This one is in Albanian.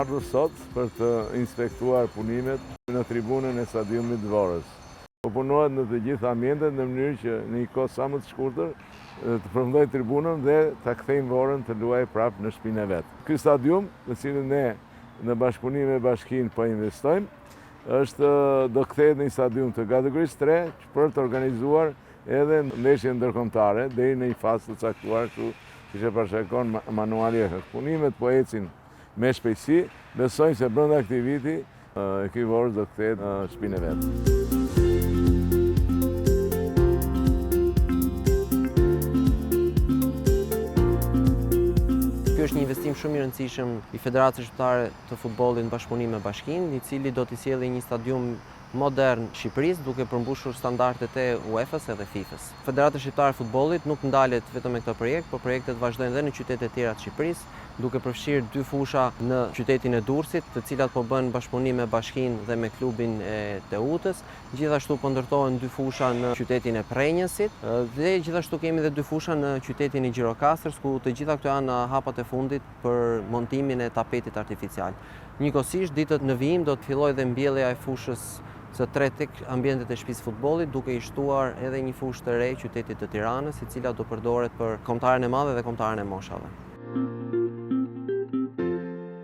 ardhur sot për të inspektuar punimet në tribunën e stadiumit të Vorës. Po punohet në të gjitha ambientet në mënyrë që në një kohë sa më të shkurtër të përfundojë tribunën dhe ta kthejmë Vorën të luajë prapë në shtëpinë e vet. Ky stadium, në cilin ne në bashkëpunim me bashkinë po investojmë, është do kthehet në një stadium të kategorisë 3 për të organizuar edhe ndeshje ndërkombëtare deri në një fazë të caktuar kështu siç e parashikon manuali e Punimet po ecin me shpejtësi, besojmë se brenda këtij viti ekipi i Vorës do kthehet në shtëpinë e vet. Ky është një investim shumë i rëndësishëm i Federatës Shqiptare të Futbollit në bashkëpunim me Bashkinë, i cili do t'i sjellë një stadium modern Shqipërisë, duke përmbushur standardet e UEFA-s edhe FIFA-s. Federata Shqiptare e Futbollit nuk ndalet vetëm me këtë projekt, por projektet vazhdojnë dhe në qytete të tjera të Shqipërisë, duke përfshirë dy fusha në qytetin e Durrësit, të cilat po bëhen në bashkëpunim me bashkinë dhe me klubin e Teutës. Gjithashtu po ndërtohen dy fusha në qytetin e Prrenjasit dhe gjithashtu kemi dhe dy fusha në qytetin e Gjirokastrës, ku të gjitha këto janë në hapat e fundit për montimin e tapetit artificial. Njëkohësisht, ditët në vijim do të fillojë dhe mbjellja e fushës së tretë tek ambientet e shtëpisë së futbollit, duke i shtuar edhe një fushë të re qytetit të Tiranës, e cila do përdoret për kombëtaren e madhe dhe kombëtaren e moshave.